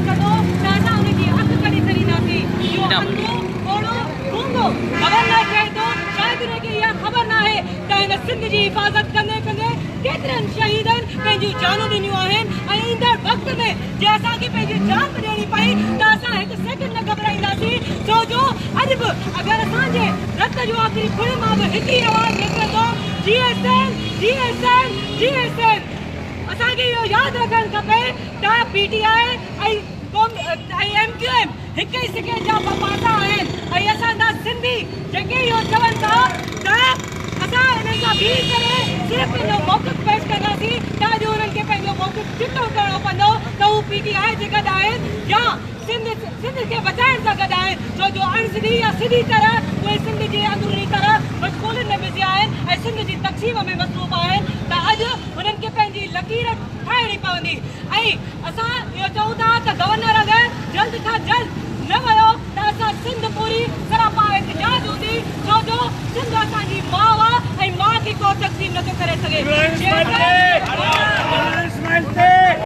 ڪندو ته اسان ان جي اک ڪڍي ڇڏينداسين. اهو انڌو، ٻوڙو، گونگو گورنر چئي ٿو، شايد ان کي اها خبر ناهي ته هن سنڌ جي حفاظت ڪندي ڪندي ڪيترن شهيدن پنهنجون جانون ڏنيون آهن ۽ ايندڙ وقت ۾ جي اسان کي پنهنجي جان به ڏيڻي پئي ته اسان هڪ سيڪنڊ نه گهٻرائينداسين، ڇو جو اڄ به اگر اسان جي رت جو آخري ڦڙي مان به هڪ ئي آواز نڪرندو، جيئي سنڌ، جيئي سنڌ، جيئي سنڌ. اسان کي اهو ياد رکڻ کپي ته پي ٽي آء ۽ ۽ ايم ڪيو ايم هڪ ئي سڪي جا ٻه پاسا آهن ۽ اسان جا سنڌي جيڪي اهو چون ٿا ته اسان انهن سان بيهي ڪري صرف پنهنجو موقف پيش ڪنداسين ته اڄ انهن کي پنهنجو موقف چٽو ڪرڻو پوندو ته هو پي ٽي آء جي گڏ آهن يا سنڌ سنڌ کي بچائڻ سان گڏ آهن، ڇو جو اڻ سڌي يا سڌي طرح اهي سنڌ جي اندروني طرح مشغولين ۾ بزي آهن ۽ سنڌ جي تقسيم ۾ مصروف آهن ته اڄ هنن کي پنهنجي لڪير ٺاهڻي پوندي ۽ اسان اهو چئون ٿا ته گورنر اگر جلد کان جلد نه ويو ته اسان سنڌ پوري سراپا احتجاج هوندي، ڇو جو سنڌ اسان جي ماء آ ۽ ماء کي ڪو تقسيم نٿو ڪري سگهي.